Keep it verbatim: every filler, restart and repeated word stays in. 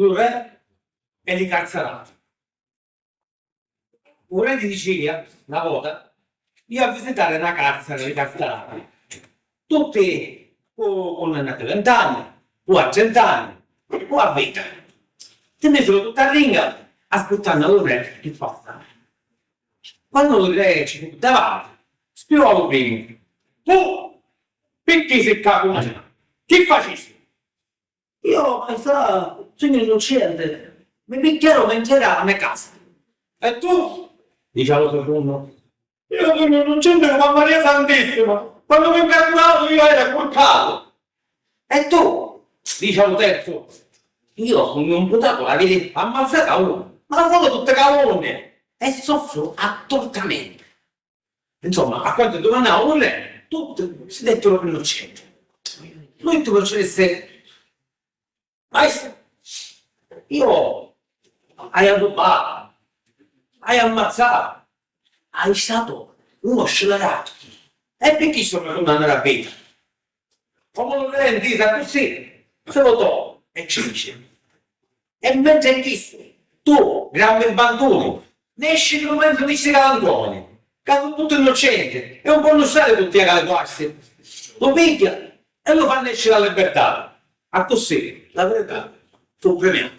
Lu re e li carzarati. U re di Sicilia, na vota, jìu a visitari na càrzara di carzarati, tutti cu cunnannati a vint'anni, cu a trent'anni, cu a vita. Si mìsiru tutti a ringa aspittannu a lu re chi passava. Quannu lu re ci fu davanti, spiuvò a lu primu: Tu picchì si ccà cu mia? Chi facisti? Io, maestà, sugnu innuccenti. Mi picchiaru mentri era a me casa. E tu? Dici a lu secunnu. Io sugnu innuccenti comu a Maria Santissima. Quannu mi ncarnatu io era curcatu. E tu? Dici a lu terzu. Io sugnu imputatu d'aviri ammazzatu a unu, ma sunu tutti cauni e soffru attortamenti. Insomma, a quantu dumannau lu re, tutti si detturu innuccenti. Lu ittu perciò dissi: Maestà, io haiu arrubbatu, haiu ammazzatu, haiu statu uno sceleratu. E pi chistu mi cunnannari a vita. Comu lu re ntisi accussì, si vutò e ci dici: E mentri è chistu, tu, gran birbantuni, nesci di lu menzu di sti galantuomini, ca su tutti innuccenti e un ponnu stari cu tia ca li guasti. Lu pigghia e lu fa nesciri a libertà. Accussì la verità fu premiata.